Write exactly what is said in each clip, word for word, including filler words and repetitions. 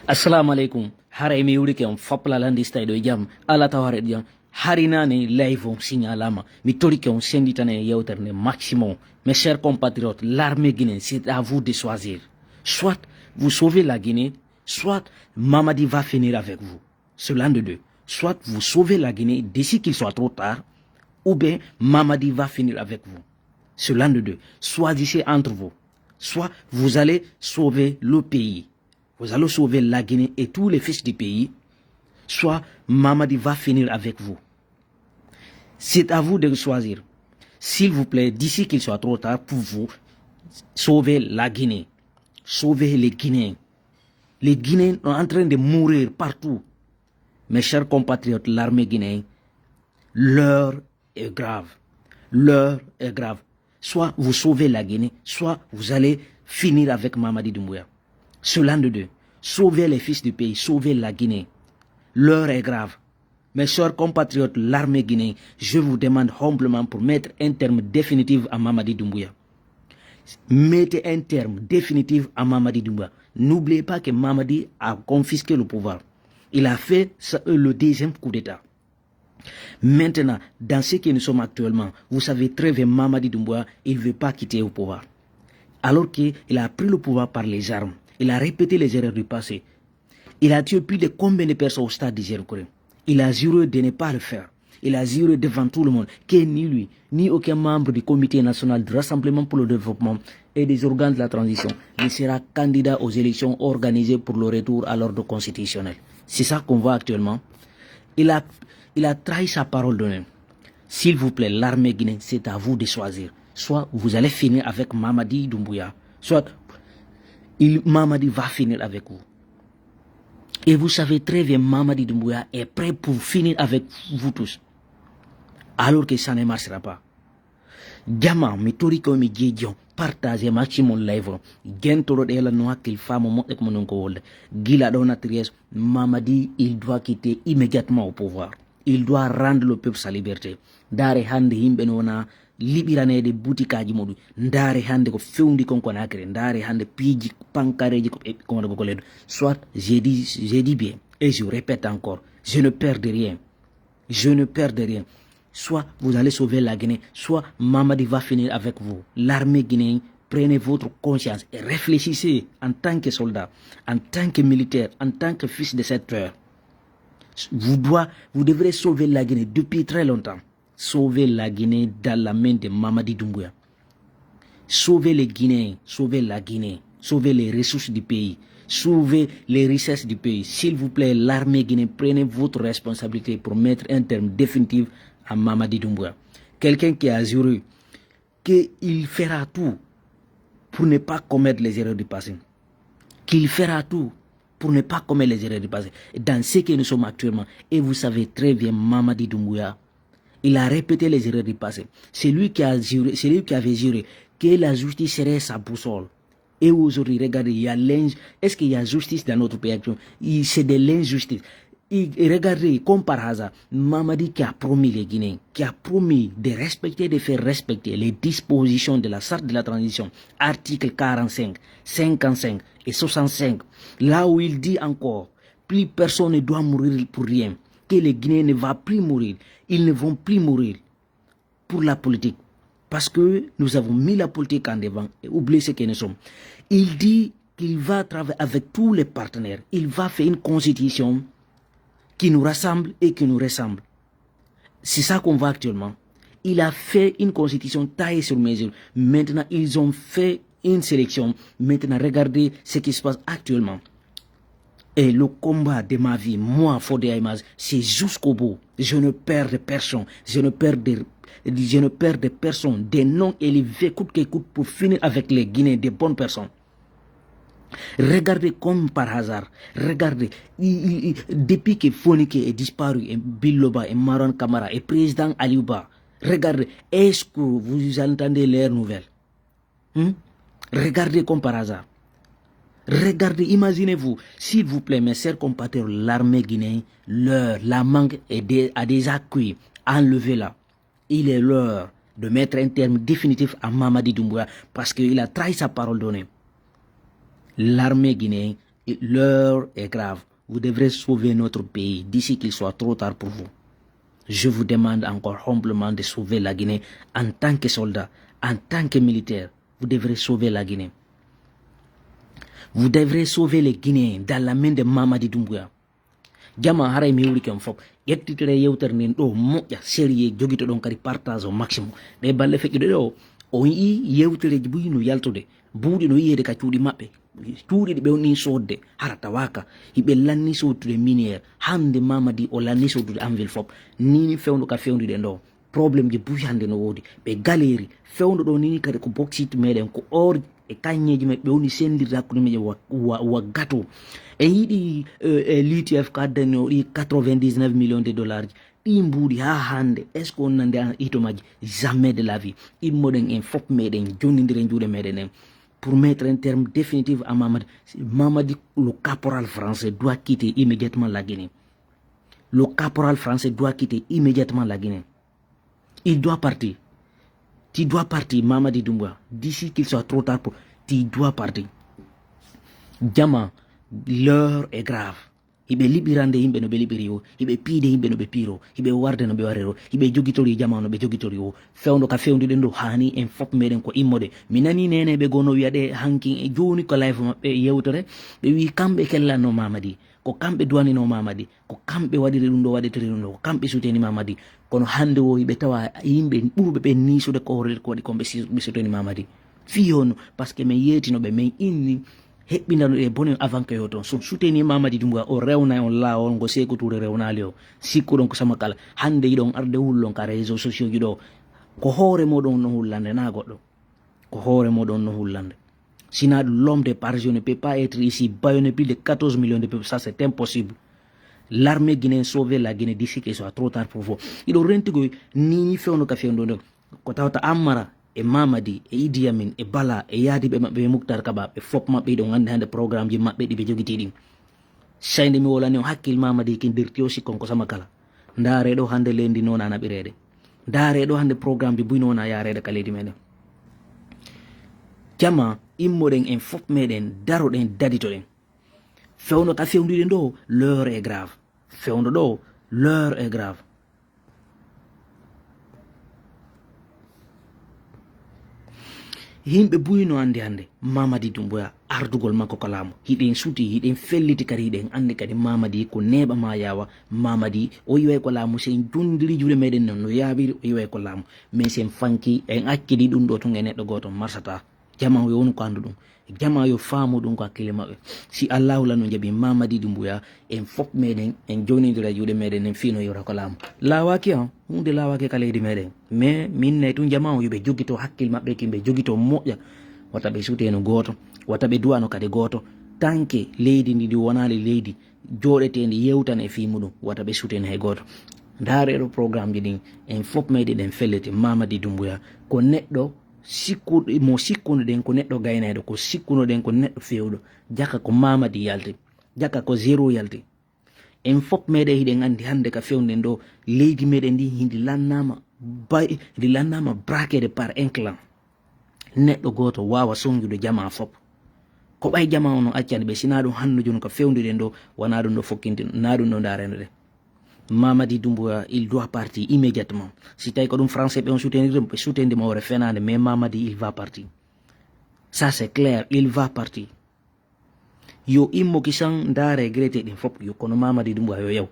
Assalamu alaikum. Haray mi wurike on fop la landista e ɗo e jam. Ala taware jam. Hari nane live on signalama. Mi torike on senditane e yewtere nde maximum. Mes chers compatriotes, l'armée guinéenne, c'est à vous de choisir. Soit vous sauvez la Guinée, soit Mamadi va finir avec vous. C'est l'un de deux. Soit vous sauvez la Guinée d'ici qu'il soit trop tard, ou bien Mamadi va finir avec vous. C'est l'un de deux. Choisissez entre vous. Soit vous allez sauver le pays, vous allez sauver la Guinée et tous les fils du pays, soit Mamadi va finir avec vous. C'est à vous de choisir. S'il vous plaît, d'ici qu'il soit trop tard pour vous, sauvez la Guinée. Sauvez les Guinéens. Les Guinéens sont en train de mourir partout. Mes chers compatriotes, l'armée guinéenne, l'heure est grave. L'heure est grave. Soit vous sauvez la Guinée, soit vous allez finir avec Mamadi Doumbouya. C'est l'un de deux. Sauvez les fils du pays, sauvez la Guinée. L'heure est grave. Mes chers compatriotes, l'armée guinéenne, je vous demande humblement pour mettre un terme définitif à Mamadi Doumbouya. Mettez un terme définitif à Mamadi Doumbouya. N'oubliez pas que Mamadi a confisqué le pouvoir. Il a fait ça, euh, le deuxième coup d'État. Maintenant, dans ce que nous sommes actuellement, vous savez très bien, Mamadi Doumbouya, il ne veut pas quitter au pouvoir. Alors qu'il a pris le pouvoir par les armes. Il a répété les erreurs du passé. Il a tué plus de combien de personnes au stade de Zéro Corée? Il a juré de ne pas le faire. Il a juré devant tout le monde que ni lui, ni aucun membre du Comité national de rassemblement pour le développement et des organes de la transition ne sera candidat aux élections organisées pour le retour à l'ordre constitutionnel. C'est ça qu'on voit actuellement. Il a, il a trahi sa parole donnée. S'il vous plaît, l'armée guinéenne, c'est à vous de choisir. Soit vous allez finir avec Mamadi Doumbouya, soit il, Mamadi va finir avec vous. Et vous savez très bien, Mamadi Doumbouya est prêt pour finir avec vous tous. Alors que ça ne marchera pas. Jama, mi torike on, mi jeeji on, partagez maximum live on. Jentoro ɗe la no hakkil famo moƴƴe ko mo non ko wolde. Gila ɗo nattiri yeeso, Mamadi, il doit quitter immédiatement au pouvoir. Il doit rendre le peuple sa liberté. Ndaare hannde yimɓe no wona liɓiraneede butikaaji muɗum. Ndaare hannde ko fewndi kon ko naakere. Ndaare hannde piiji pankareeji ko ɓe, ko wona ko leydi. Soit, j'ai dit, j'ai dit bien, et je répète encore, je ne perds de rien. Je ne perds de rien. Soit vous allez sauver la Guinée, soit Mamadi va finir avec vous. L'armée guinéenne, prenez votre conscience et réfléchissez en tant que soldat, en tant que militaire, en tant que fils de cette terre. Vous doit, vous devrez sauver la Guinée depuis très longtemps. Sauver la Guinée dans la main de Mamadi Doumbouya. Sauvez les Guinéens, sauvez la Guinée, sauvez les ressources du pays, sauvez les richesses du pays. S'il vous plaît, l'armée guinéenne, prenez votre responsabilité pour mettre un terme définitif à Mamadi Doumbouya. Quelqu'un qui a juré qu'il fera tout pour ne pas commettre les erreurs du passé. Qu'il fera tout pour ne pas commettre les erreurs du passé. Dans ce que nous sommes actuellement, et vous savez très bien, Mamadi Doumbouya, il a répété les erreurs du passé. C'est lui qui a juré, c'est lui qui avait juré que la justice serait sa boussole. Et aujourd'hui, regardez, il y a l'inj-, est-ce qu'il y a justice dans notre pays actuellement? Il, c'est de l'injustice. Et regardez, comme par hasard, Mamadi qui a promis les Guinéens, qui a promis de respecter, de faire respecter les dispositions de la charte de la transition, article quarante-cinq, cinquante-cinq et soixante-cinq, là où il dit encore, plus personne ne doit mourir pour rien, que les Guinéens ne va plus mourir, ils ne vont plus mourir pour la politique. Parce que nous avons mis la politique en devant et oubliez ce que nous sommes. Il dit qu'il va travailler avec tous les partenaires. Il va faire une constitution qui nous rassemble et qui nous ressemble. C'est ça qu'on voit actuellement. Il a fait une constitution taillée sur mesure. Maintenant, ils ont fait une sélection. Maintenant, regardez ce qui se passe actuellement. Et le combat de ma vie, moi, Fodé Aimaz, c'est jusqu'au bout. Je ne perds de personne. Je ne perds de, je ne perds de personne. Des noms élevés, coûte que coûte, pour finir avec les Guinéens, des bonnes personnes. Regardez comme par hasard. Regardez, i, i, i, depuis que Fonike est disparu, et Biloba, et Marwan Kamara, et président Aliouba, regardez, est-ce que vous entendez leurs nouvelles? Hmm? Regardez comme par hasard. Regardez, imaginez-vous, s'il vous plaît, mes chers compatriotes, l'armée guinéenne, leur, la manque est dé-, a déjà cuit. Enlevez-la. Il est l'heure de mettre un terme définitif à Mamadi Doumbouya parce qu'il a trahi sa parole donnée. L'armée guinéenne, L'heure est grave. Vous devrez sauver notre pays d'ici qu'il soit trop tard pour vous. Je vous demande encore humblement de sauver la Guinée en tant que soldat, en tant que militaire. Vous devrez sauver la Guinée. Vous devrez sauver les Guinéens dans la main de Mamadi Doumbouya. Jama, haray mi hewrike on fof. Ƴettitire yewtere nden ɗo moƴƴa, sérieux, jogitoɗon kadi partage au maximum. Ɗe balle feƴƴuɗe ɗo, on yi'i yewtereeji buy no yaltude, buuɗi no yi'eede ka cuuɗi maɓɓe. Cuuɗi ɗi ɓe woni soodde, hara tawaaka. Hiɓe lanni soodude minière. Hannde Mamadi o lanni soodude anvil fof. Nii ni fewndo ka fewnduɗen ɗo. Problème ji buy hannde no woodi. Ɓe galeeri. Fewndo ɗo nii ni kadi ko bauxite meɗen, ko or e kañeeji men ɓe woni senndirde hakkunde men wa, wa, wa gato. En yiɗi, eh, eh, l'I T F ko addani o ɗi quatre-vingt-dix-neuf millions de dollars. Ɗi mbuuɗi haa hannde. Est-ce que on nandi an hito majji? Jamais de la vie. Immoɗen en fof meɗen jonnindira juuɗe meɗen en. Pour mettre un terme définitif à Mamadi, Mamadi, le caporal français doit quitter immédiatement la Guinée. Le caporal français doit quitter immédiatement la Guinée. Il doit partir. Tu dois partir, Mamadi Doumbouya. D'ici qu'il soit trop tard pour, tu dois partir. Jama, l'heure est grave. Hiɓe liɓirande yimɓe no ɓe liɓiri o, hiɓe piide yimɓe no ɓe piiro, hiɓe warde no ɓe wariro, hiɓe jogitori jama no ɓe jogitori o. Fewndo ka fewnduɗen ɗo haani en fof meɗen ko immoɗe. Mi nani neneɓe goo no wi'a ɗe hanki e jooni ko live maɓɓe yewtere. Ɓe wi'i kamɓe kellanno Mamadi. Ko kamɓe duwaninoo Mamadi, ko kamɓe waɗiri ɗum ɗo, waɗitiri ɗum ɗo, ko kamɓe suteni Mamadi. Kono hannde o, hiɓe tawa yimɓe ɓurɓe ɓe niisude ko horri ko waɗi kon ɓe si-, ɓe suteni Mamadi. Fii honno? Parce que min yeetino ɓe, min inni heɓɓindano ɗe bone avant que yo ton. So suteni Mamadi Doumbouya, o rewna on laawol ngo Seeku Tuure rewnaali o. Sikkuɗon ko Samakala. Hannde hiɗon arde hullon ka réseaux sociaux ji ɗo. Ko hoore moɗon no hullande, naa goɗɗo. Ko hoore moɗon no hullande. Sinon, l'homme de par, je ne peux pas être ici, bâillonné plus de quatorze millions de peuples, ça c'est impossible. L'armée guinéenne sauver la Guinée d'ici qu'il soit trop tard pour vous. Hiɗo renti koy ni, ni fewndo ka fewndo ndo. Ko tawta Ammara e Mamadi e Idi Amin e Bala e yaadiɓe maɓɓe e Muktar Kaba, ɓe fof maɓɓe hiɗon anndi hannde programme ji maɓɓe ɗi ɓe jogitii ɗin. Sey nde mi wolani on hakkil Mamadi kin dirti o sikkon ko Samakala. Ndaaree ɗo hannde leydi no wona naɓireede. Ndaaree ɗo hannde programme ji buy no wona yaareede ka leydi meɗen. Jama, immoɗen en fof meɗen daroɗen daditoɗen. Fewndo ka fewnduɗen ɗo, l'heure est grave. Fewndo ɗo, l'heure est grave. Yimɓe buy no anndi hannde Mamadi Doumbouya ardugol makko ka laamu. Hiɗen suti, hiɗen felliti kadi, hiɗen anndi kadi Mamadi ko neeɓa ma yaawa. Mamadi o yiway ko laamu, si en jondiri juuɗe meɗen non no yaawiri, o yiway ko laamu. Mais si en fanki, en accidi ɗum ɗo tun e neɗɗo gooto marsata. Jama yo wonu ko anndu ɗum. Jama yo faamu ɗum ko hakkille maɓɓe. Si Allaahu lan no jaɓi Mamadi Doumbouya, en fof meɗen, en jownindira juuɗe meɗen, en fii no yewta ko laamu. Laawaaki on, huunde laawaaki ka leydi meɗen. Mais min nay tun jama on, yo ɓe jogito hakkil maɓɓe, kin ɓe jogito moƴƴa. Wata ɓe suteno gooto, wata ɓe duwano kadi gooto. Tanke leydi ndi, ndi wonaali leydi jooɗeteendi yewtan e fii muɗum, wata ɓe suteno hay gooto. Ndaaree ɗo programme ji ɗin, en fof meɗen ɗen felliti. Mamadi Doumbouya ko neɗɗo sikku-, mo sikkunoɗen ko neɗɗo gaynayɗo, ko sikkunoɗen ko neɗɗo feewɗo. Jaka ko Mamadi yalti, jaka ko zéro yalti. En fof meɗen hiɗen anndi hannde ka fewnden ɗo, leydi meɗen ndi hindi lannaama bay-, ndi lannaama braquée par un clan. Neɗɗo gooto waawa sonjude jamaa fof. Ko ɓay jamaa on no accani ɓe, si naa ɗum hanno jooni ko fewnduɗen ɗo, wanaa ɗum ɗo fokkinte, naa ɗum ɗo ndaareno ɗen. Mamadi Doumbouya, il doit partir immédiatement. Si tawi ko ɗum français ɓe on soutenir, ɓe soutenir mo hoore fenaande, mais Mamadi, il va partir. Ça, c'est clair, il va partir. Yo immo kisan ndaare grete ɗin fof, yo kono Mamadi Doumbouya yo yaw.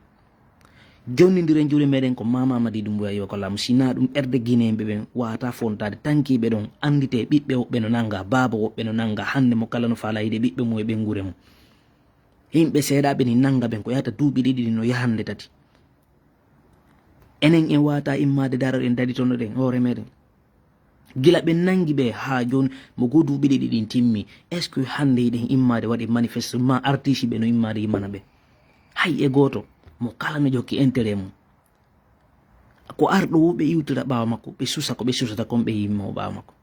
Jonnindiren juuɗe meɗen ko Ma Mamadi Doumbouya yo ko laamu, si naa ɗum erde Guinéen ɓe ɓen wawata fontaade, tankiiɓe ɗon anndite, ɓiɓɓe woɓɓe no nannga, baaba woɓɓe no nannga, hannde mo kala no faala yiide ɓiɓɓe mum e ɓeynguure mum. Yimɓe seeɗaaɓe ni nannga ɓen ko yahata duuɓi ɗiɗi ɗin no yahande tati. Enen en wawata immaade daroɗen daditonoɗen hoore meɗen. Gila ɓe nangi ɓe haa jooni, mo goo duuɓi ɗiɗi ɗin timmi. Est-ce que hannde hiɗen immaade waɗi manifeste ma artiste ɓe no immaade yimmana ɓe? Hay e gooto, mo kala no jokki intérêt mum. Ko arɗo wo ɓe iwtira ɓaawo makko, ɓe susa ko ɓe susata kon ɓe yimmo ɓaawo makko.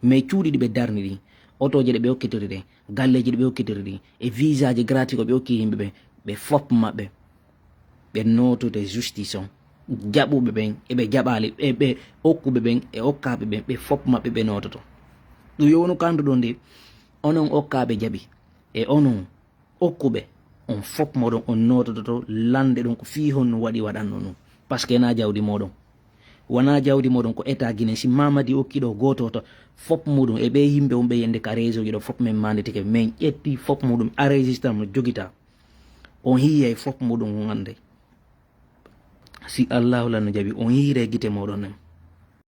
Mais cuuɗi ɗi ɓe darni ɗin, otooje ɗe ɓe okkitiri ɗin, galleeji ɗi ɓe okkitiri ɗin, e visaaji gratuit ko ɓe okki yimɓe ɓen, ɓe fof maɓɓe, ɓe nootude justice on, jaɓuɓe ɓen, e ɓe jaɓaali, e ɓe okkuɓe ɓen, e okkaaɓe ɓen, ɓe fof maɓɓe ɓe noototo. Ɗum yo wonu ko annduɗon nde, onon okkaaɓe jaɓi, e onon Okku ɓe. On fop moɗon on noototo to lande ɗon ko fii honno waɗi waɗanno non. Parce que na jawdi moɗon. Wona jawdi moɗon ko état Guinée si Mamadi okki ɗo gooto to fop muɗum e ɓe yimɓe on ɓe yende ka réseau ji ɗo fop men manditike men ƴetti fop muɗum enregistrement no jogita. On hiiyay fop muɗum on anday. Si Allahu lan no jaɓi on hiire gite moɗon en.